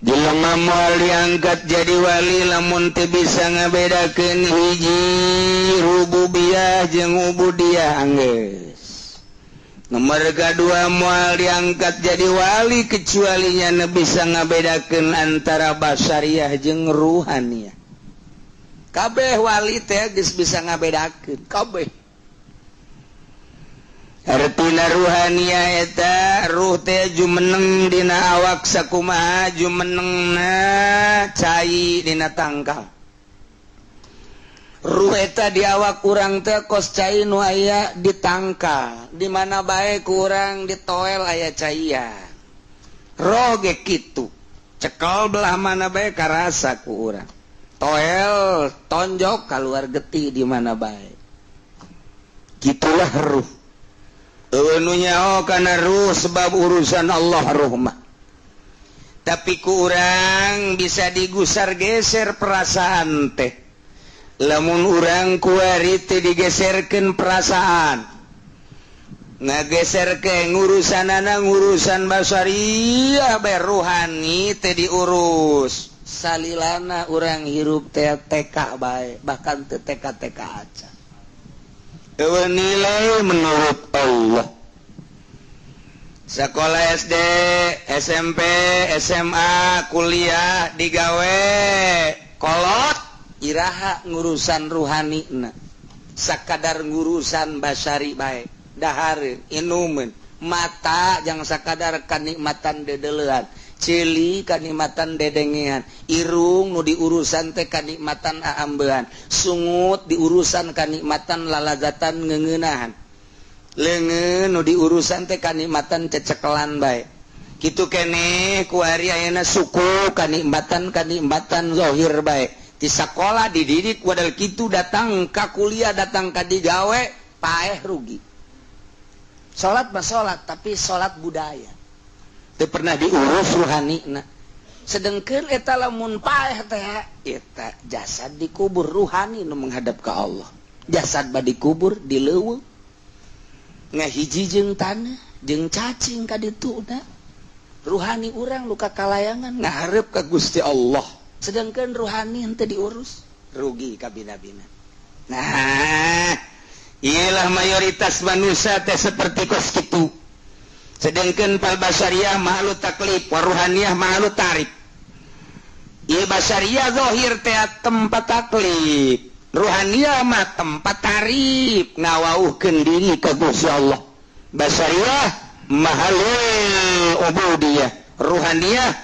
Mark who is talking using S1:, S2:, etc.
S1: Jelema moal diangkat jadi wali lamun teu bisa ngabedakeun hiji rububiyah jeung ubudiyah, anggeus. Nomor kedua, moal diangkat jadi wali kecuali nya bisa ngabedakeun antara basariah jeung ruhaniyah. Kabeh wali teh geus bisa ngabedakeun kabeh. Artina ruhania eta ruh teh jumeneng dina awak sakumaha jumenengna cai dina tangkal. Ruh eta di awak urang teh kos cai nu aya di tangkal, di mana bae kurang ditoel aya caian. Roh ge kitu, cekel belah mana bae karasa ku urang, toel tonjok keluar getih di mana bae. Gitulah ruh. Eueuh, oh, kana ruh, sebab urusan Allah ruh mah. Tapi kurang bisa digusar geser perasaan teh. Lamun urang kuari teh digeserkeun perasaan, ngageser ke ngurusan anak, ngurusan basariah bae, ruhani teh diurus. Salilana urang hirup teh TK bae, bahkan teh TK TK aja. Eueuh nilai menurut Allah. Sekolah SD, SMP, SMA, kuliah, digawe kolot, iraha ngurusan ruhani na? Sakadar ngurusan basari bae, dahareun, inumeun, mata jang sakadar kanikmatan dedelean, ceuli kanikmatan dedengean, irung nu diurusan teh kanikmatan aambean, sungut diurusan kanikmatan lalazatan ngeuneunahan, leungeun nu diurusan teh kanikmatan cecekelan bae. Kitu keneh kuari ayeuna, suku kanikmatan kanikmatan zahir bae. Di sekolah dididik wadal kitu, datang ka kuliah, datang ka digawe, paeh, rugi. Salat mah salat, tapi salat budaya, teu pernah diurus ruhani. Nah, sedengkeun eta lamun paeh teh eta jasad dikubur, ruhani nu menghadap ke Allah. Jasad ba dikubur di leuweung, ngahiji jeung tanah jeung cacing ka dituna. Ruhani urang luka kalayangan ngaharep ka Gusti Allah, sedangkan ruhani henteu diurus, rugi kabina-bina. Nah, iyalah, mayoritas manusia teh seperti kos kitu. Sedangkan fal basyariah mahallu taklif wa ruhaniyah mahallu ta'rif. Ieu basyariah zahir teh tempat taklif, ruhaniyah mah tempat tarif, ngawauhkeun diri ka Gusti Allah. Basyariah mahalul ubudiyah, ruhaniyah